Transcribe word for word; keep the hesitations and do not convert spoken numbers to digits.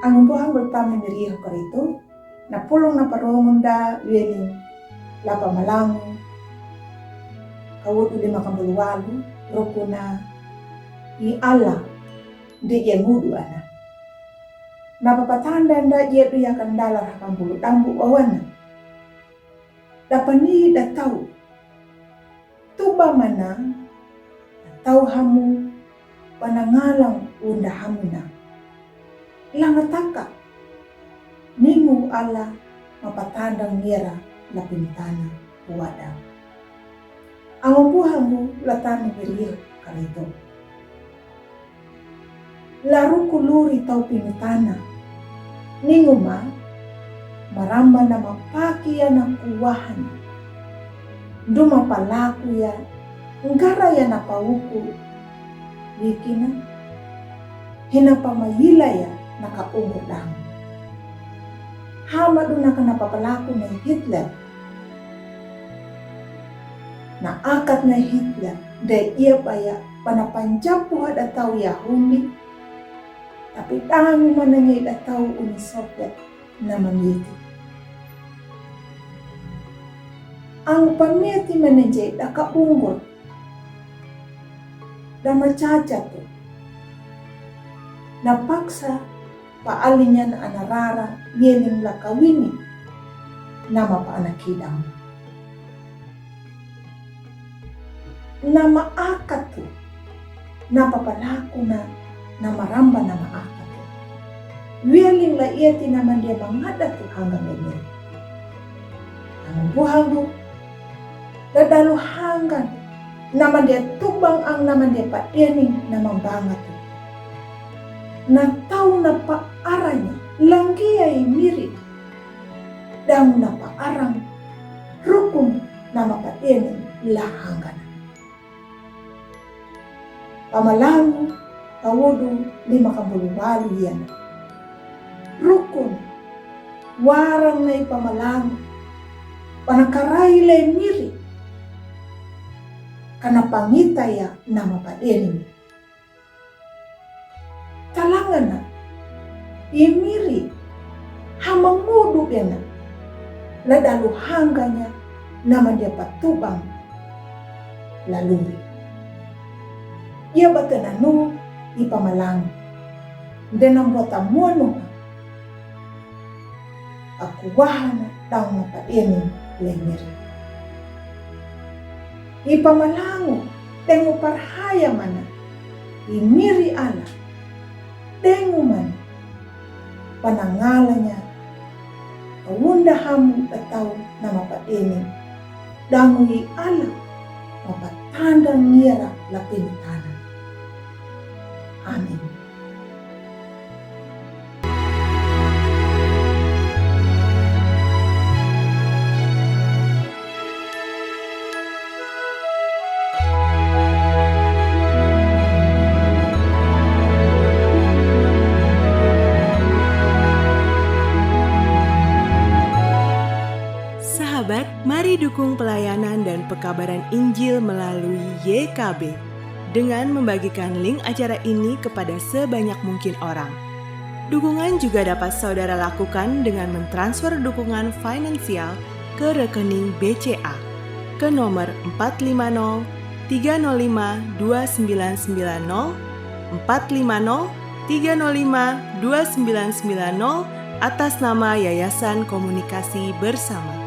Ang umbuahan gultam ni miriho karito, na pulung na parungun da wieling lapa malangu, kawudu lima kambulu walu, rukuna i Allah, de ia ngudu ana. Na papatanda nda ia duya kandala rakambulu dambu awana. Dapani datau. Tuba mana, datau hamu, panangalang unda hamuna. Langataka, ningu Allah mapatandang ngira lapin tana puada. Angumbu hamu latanu miria karito. Laruku luri tau pinutana. Ningu ma, maramba na mapaki ia na kuwahan. Duma palaku ia, ngara ia na pauku. Wikina, hina pamayila ia na kaungu dang. Hama duna kana papalaku na Hitler. Na akat na Hitler, de ia baya pana panjapu hada tau Yahudi, tapi tangu manangi da tau Uni Soviet na mamiti. Ang pamiti manangi da ka ungur, da macaca tu. Na paksa pa alinyan ana rara mieling lakawini, nama pa ana kidang. Nama akatu, napa palaku na, nama ramba nama akatu. Wieling la iati nama dia mangada tu hanggan ini. Anu buhangu, dadalu hanggan, nama dia tubang ang nama dia pa ening nama bangatu. Na tau na pa aranya, langgia i miri. Dang na pa arang, rukun nama pa ening lahangana. Pamalangu, kawudu, lima kambulu walu iana. Rukun, warang na i pamalangu, panakarai le miri, kana pangita ia nama pa ening. Talangana, i miri, hamangudu dena, ladalu hanganya, nama dia patubang, laluri. Ia batena nu, i pamalang, dena buata muanu, aku wahana daun na pa ening le miri. I pamalangu, tengu parhaya mana, i miri ana, tengu mana, panangalanya, awunda hamu datau nama pa ening, dangu i ana, mapa tanda ngira lapin tana. Amin. Sahabat, mari dukung pelayanan dan pekabaran Injil melalui Y K B dengan membagikan link acara ini kepada sebanyak mungkin orang. Dukungan juga dapat saudara lakukan dengan mentransfer dukungan finansial ke rekening B C A ke nomor empat lima nol tiga nol lima dua sembilan sembilan nol, empat lima nol tiga nol lima dua sembilan sembilan nol, atas nama Yayasan Komunikasi Bersama.